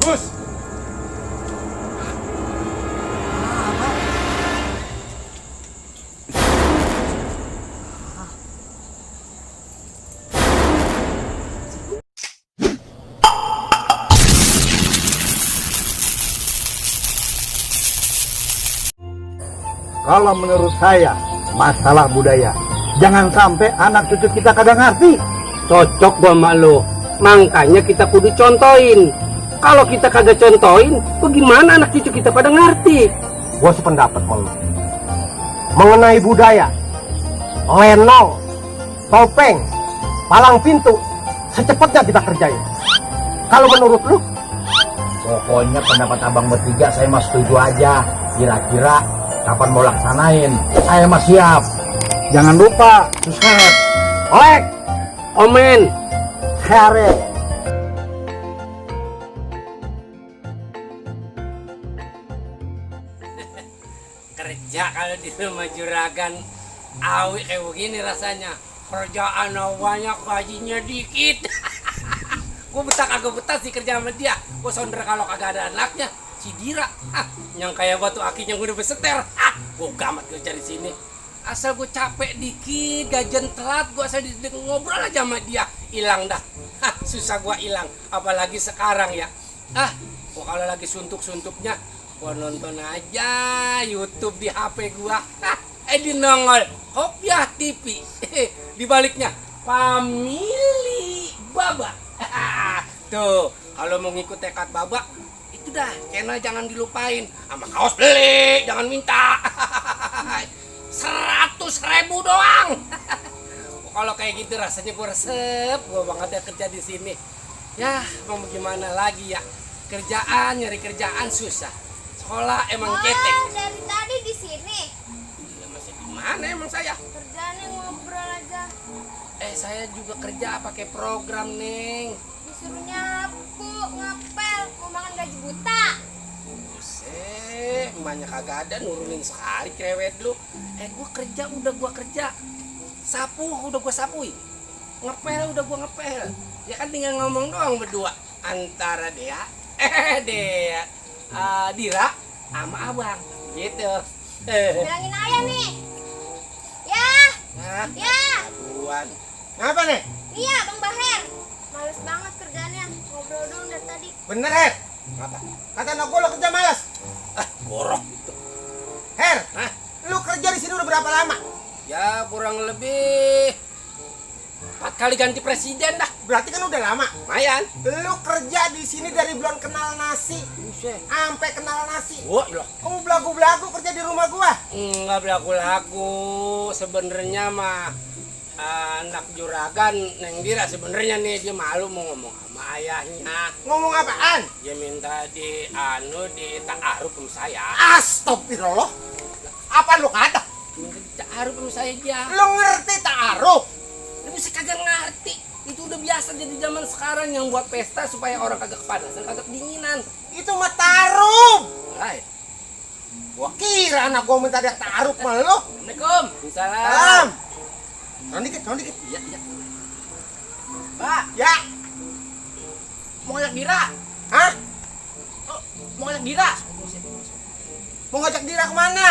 Sus. Kalau menurut saya, masalah budaya. Jangan sampai anak cucu kita kagak ngerti. Cocok gua sama lo. Makanya kita kudu contohin. Kalau kita kagak contohin, bagaimana anak cucu kita pada ngerti? Gua sependapat sama lu. Mengenai budaya, lenong, topeng, palang pintu, secepatnya kita kerjain. Kalau menurut lu? Pokoknya pendapat abang bertiga saya mah setuju aja. Kira-kira kapan mau laksanain? Saya mah siap. Jangan lupa subscribe, like, Omen. share. Kerja kalau di rumah juragan awi kayak begini rasanya. Kerjaan banyak, gajinya dikit. Gue betah kagak betah sih kerja sama dia. Gue sonder kalau kagak ada anaknya. Si Dira, yang kayak batu akinya gue udah beseter. Gue gamat kerja di sini. Asal gue capek dikit, gajian telat, gue asal ngobrol aja sama dia, hilang dah. Susah gue hilang, apalagi sekarang ya. Gue kalau lagi suntuk-suntuknya, gue nonton aja YouTube di HP gue. Di nongol Kopiah TV. Di baliknya Family Baba. Tuh, kalau mau ngikut tekad Baba, itu dah, channel jangan dilupain. Sama kaos beli, jangan minta. 100.000 doang. Kalau kayak gitu rasanya gue resep, gue banget ya kerja di sini. Ya, mau gimana lagi ya? Nyari kerjaan susah. Sekolah emang cetek. Dari tadi di sini. Ya, masih di mana emang saya? Kerjaannya ngobrol aja. Saya juga kerja pakai program, Neng. Disuruh nyapu, ngepel, mau makan gaji buta. Buset, emaknya kagak ada, nurunin sekali krewet lu. Gua kerja, udah gua kerja. Sapu, udah gua sapuin. Ngepel, udah gua ngepel. Ya kan tinggal ngomong doang berdua. Antara Dea, Dira sama abang. Gitu. Bilangin ayah nih. Ya, ya. Aduan. Ngapa nih? Iya, Bang Baher. Males banget kerjaannya. Ngobrol dong dari tadi. Bener, Her. Apa? Kata anak gua lo kerja malas. Borok gitu. Her, Hah? lu kerja di sini udah berapa lama? Ya kurang lebih 4 kali ganti presiden dah. Berarti kan udah lama. Lumayan. Lu kerja di sini dari belum kenal nasi Buset. sampai kenal nasi. Wah, ilah. Kamu belagu-belagu kerja di rumah gua. Enggak belagu-lagu. Sebenarnya mah anak juragan Neng Dira sebenarnya nih dia malu mau ngomong sama ayahnya. Ngomong apaan? Dia minta di ta'aruf sama saya. Astagfirullah. Apa lu kata? Minta di ta'aruf sama saya dia. Lu ngerti ta'aruf? Dia bisa kagak ngerti. Itu udah biasa jadi zaman sekarang yang buat pesta supaya orang kagak kepanasan, kagak kedinginan. Itu mah ta'aruf. Hai. Gua kira anak gua minta dia ta'aruf sama lu. Assalamualaikum. Salam. Salam. Turun dikit. Iya, iya. Pak, ya. Mau ngajak Dira? Hah? Oh, mau ngajak Dira? Mau ngajak Dira kemana?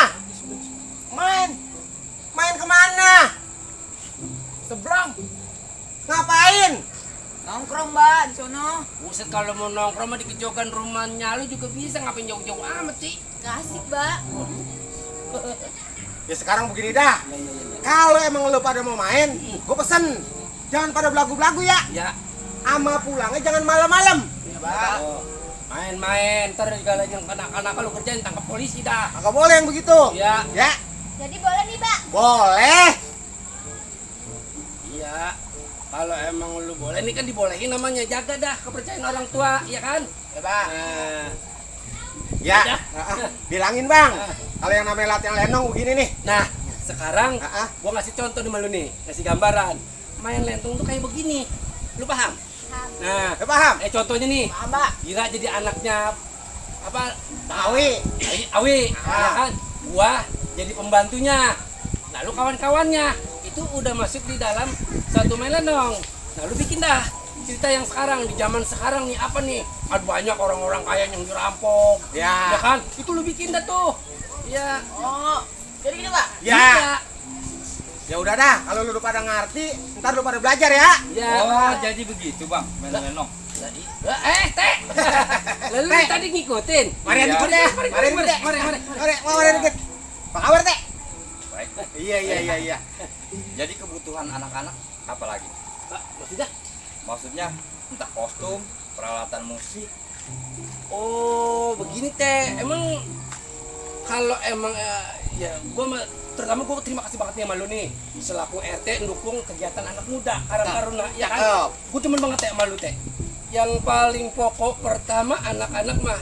Main kemana? Seberang. Ngapain? Nongkrong mbak di sono. Buset, kalau mau nongkrong mah di kejogan rumahnya lu juga bisa, ngapain jauh-jauh amat sih? Gak asik mbak. Ya sekarang begini dah. Kalau emang lu pada mau main, gua pesen. Jangan pada belagu-belagu ya. Ya. Ama pulangnya jangan malam-malam. Ya, Pak. Main-main, ntar juga yang anak-anak lu kerjain tangkap polisi dah. Enggak boleh yang begitu. Ya. Ya, Jadi boleh nih, Pak. boleh. Iya. Kalau emang lu boleh, ini kan dibolehin namanya, jaga dah kepercayaan orang tua, ya kan? Ya, Pak. Nah, Ya. Ya. Bilangin, Bang. Kalau yang namanya latihan lenong begini nih. nah sekarang Ah. gua ngasih contoh nih sama lu nih, ngasih gambaran. Main lentong tuh kayak begini. Lu paham? Paham. Nah, Ya, paham? contohnya nih. Paham, Mbak. Dira jadi anaknya apa? Tawi. Awi, Ah. ya kan? Gua jadi pembantunya. Lalu kawan-kawannya itu udah masuk di dalam satu main lenong. Nah, lu bikin dah cerita yang sekarang, di zaman sekarang nih apa nih? Kan banyak orang-orang kaya yang dirampok. Ya. Ya kan? Itu lu bikin dah tuh. Iya. Oh, jadi gini Pak. Ya. Ya udah dah, kalau lu pada ngerti, ntar lu pada belajar ya. Iya. Oh, jadi begitu bang, main lenong. Jadi, teh. Lalu Teh. tadi ngikutin. Mari Iya. ikut deh. Mari. Mari dikit. Apa kabar teh? Baik. Iya. Jadi kebutuhan anak-anak apa lagi? Maksudnya? Maksudnya entah kostum, peralatan musik. Oh, begini teh. Emang kalau emang ya terutama gue terima kasih banget nih sama lu nih selaku RT mendukung kegiatan anak muda karena ya kan gue demen banget teh sama lu teh. Yang paling pokok pertama anak-anak mah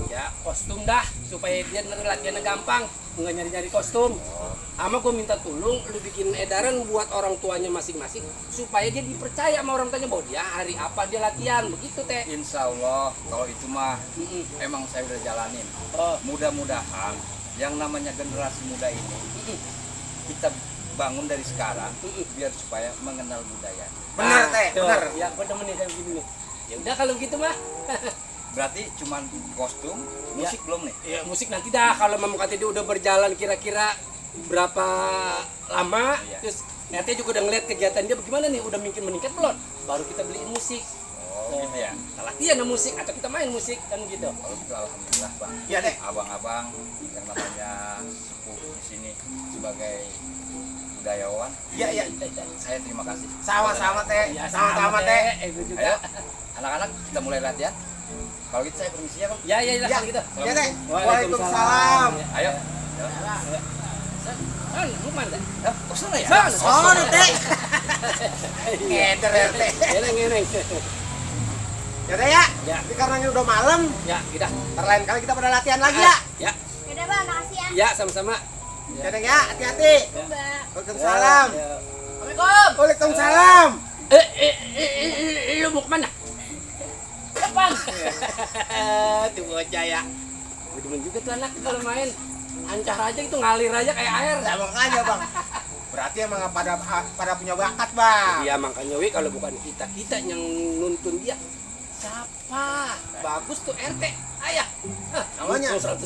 ya kostum dah supaya dia latihannya gampang nggak nyari-nyari kostum. Ama gue minta tolong lu bikin edaran buat orang tuanya masing-masing supaya dia dipercaya sama orang tuanya bahwa dia hari apa dia latihan begitu teh. Insya Allah kalau itu mah emang saya udah jalanin. Mudah-mudahan yang namanya generasi muda ini kita bangun dari sekarang biar supaya mengenal budaya. Bener teh, Tuh, bener. Ya gue demen nih kayak gini nih. Ya udah kalau gitu mah. Berarti cuman kostum, musik belum nih? Ya musik nanti dah kalau memang katanya dia udah berjalan kira-kira berapa lama Iya. terus RT juga udah ngeliat kegiatan dia bagaimana nih udah mungkin meningkat belum baru kita beliin musik. Oh gitu ya. Kita latihan musik atau kita main musik kan gitu. Kalau gitu alhamdulillah bang. Iya deh. Abang-abang yang namanya sepuh di sini sebagai budayawan, Iya. saya terima kasih. Sama-sama teh. Ya, Sama-sama teh. Gue juga. Ayo, anak-anak kita mulai latihan. Kalau gitu saya permisi ya bang. Ya Ya, kalau gitu. ya teh. Waalaikumsalam. Waalaikumsalam. Ayo. Kan, lu mana? Kosong ya? Sono teh. Ngeder RT. Ngeneng. Ya teh ya. Ya. Tapi karena ini udah malam, Ya, kita. ntar lain kali kita pada latihan lagi ya. Ya, Yaudah bang, makasih ya. ya sama-sama. Ya teh ya, hati-hati. Mbak. Waalaikumsalam. Ya. Assalamualaikum. Waalaikumsalam. Lu mau kemana? Depan. Tuh bocah ya. Gue demen juga tuh anak kalau main. Ancar aja itu ngalir aja kayak air. Ya makanya bang. Berarti emang pada punya bakat bang. Iya makanya wi kalau bukan kita yang nuntun dia. Siapa? Bagus tuh RT. Ayah. Namanya? 100%.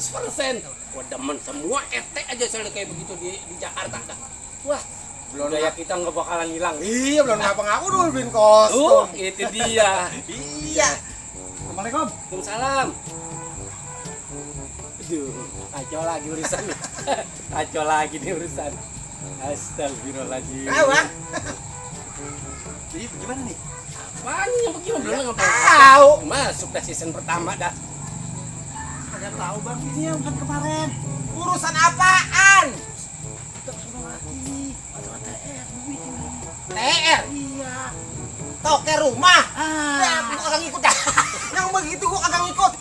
Gua demen semua RT aja selalu kayak begitu di Jakarta. Wah, budaya kita nggak bakalan hilang. Iya belum ngapa-ngapa dulu bin kostum. Itu dia. Iya. Assalamualaikum. Waalaikumsalam. Aduh, kacau lagi urusan. Kacau lagi nih urusan. Astagfirullahaladzim. Bang. Jadi gimana nih? Apaan yang begini belum ngapain? Tahu. Masuk dah season pertama dah. Ada tahu bang ini yang kan kemarin. Urusan apaan? TR. Iya. Toke rumah. Ya, gua kagak ngikut dah. Yang begitu gua kagak ngikut.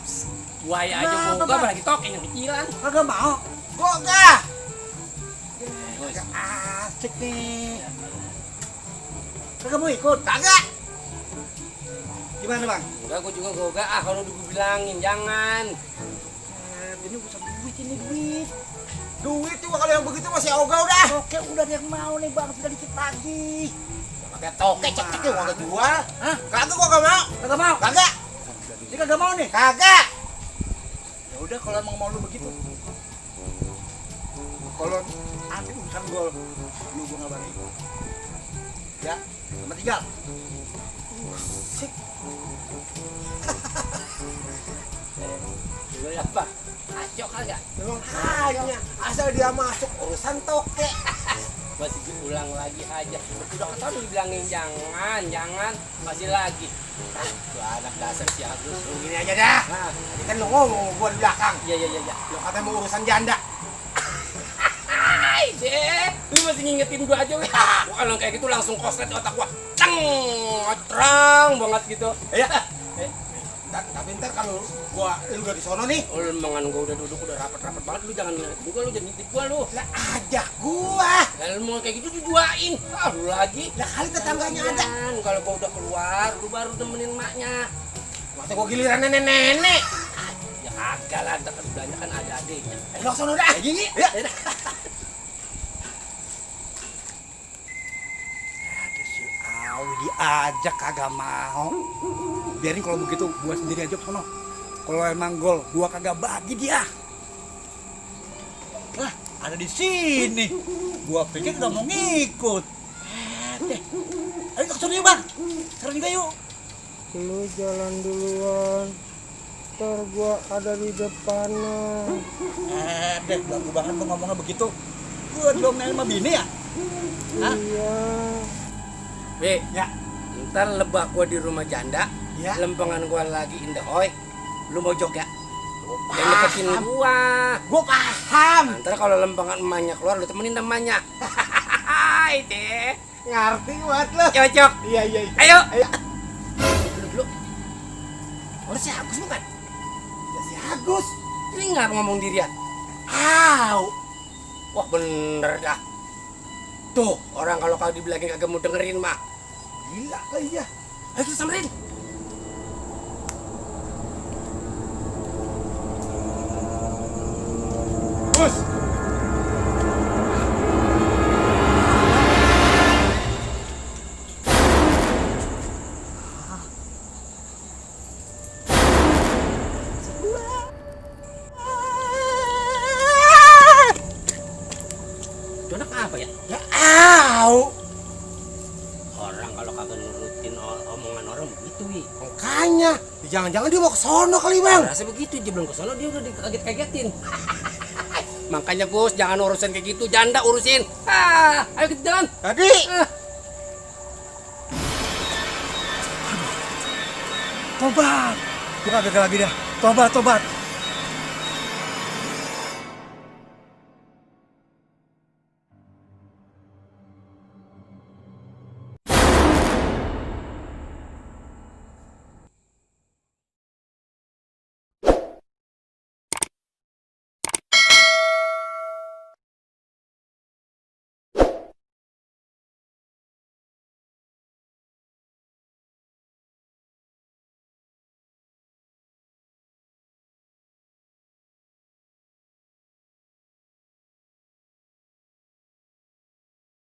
Buaya aja boga apalagi toke yang kecilan. Kagak mau. Gua enggak. Kagak asik nih. Kagak mau ikut? Kagak. Gimana bang? Enggak, gua juga goga kalau udah gua bilangin jangan. Ini urusan duit ini duit. Duit tuh kalau yang begitu masih ogah udah. Oke udah ada yang mau nih bang, sudah dikit lagi. Pakai toke cek-cek yang mau jual. Hah? Kagak gua gak mau. Kagak mau. Kagak. Ini kagak mau nih. Kagak. Ya udah kalau emang mau lu begitu. Kalau nanti urusan gol, lu gua ngabarin. Ya, sama tinggal. Sik. Lu apa? Kacau kagak? Memang hanya asal dia masuk urusan toke. Masih diulang lagi aja. Udah kata lu dibilangin jangan, masih lagi. Tuh anak dasar si Agus. Lu gini aja dah. Nah, Tadi kan lu ngomong gua di belakang. iya. Lu katanya mau urusan janda. Hai deh, lu masih ngingetin gua aja weh. Gua kalau kayak gitu langsung koslet otak gua. Ceng, terang banget gitu. Ya. Tapi ntar kalau lu udah di sono nih, Lu mangan gua udah duduk udah rapat-rapat banget, lu jangan ngeliatin gua, lu jangan ngintip gua lu. lah ajak gua. Kalau mau kayak gitu diduain. Ah, lu lagi. Lah kali tetangganya ada. Jangan, kalau gua udah keluar, lu baru temenin maknya. Masa gua giliran nenek-nenek. Ya kagak lah, ntar belanja kan ada adiknya. Lu sono dah. Ya. Ada si Awi diajak kagak mau. Biarin kalau begitu gua sendiri aja sono. Kalau emang gol, gua kagak bagi dia. Lah, ada di sini. Gua pikir udah mau ngikut. Deh. Ayo ke sono yuk, Bang. Sekarang juga yuk. Lu jalan duluan, ntar gua ada di depannya. Deh, belagu banget lu ngomongnya begitu. Gua diomelin sama bini ya? Hah? Iya. Be, Ya. ntar lebah gua di rumah janda, Ya. lempengan gua lagi indahoy, lu mojok ya? Dan Paham. deketin gua. Gua paham. Ntar kalau lempengan emaknya keluar, lu temenin emaknya. Hai deh, Ngerti buat lo. cocok. Iya. Ayo. Ayo. Dulu. Oh, si Agus bukan? Ya si Agus. Dengar ngomong dirian. Au. Wah bener dah. Tuh, orang kalau kau dibilangin kagak mau dengerin mah. Gila kali ya. Ayo kita samperin. Gus. Itu anak apa ya? Ya au. Orang kalau kagak nurutin omongan orang begitu, Wi. Makanya, jangan-jangan dia mau ke sono kali, Bang. Rasa begitu, dia belum kesana dia udah dikaget-kagetin. Makanya Gus, jangan urusin kayak gitu, janda urusin. Ayo kita jalan. Tadi. Tobat. Gua kagak lagi dah. Tobat.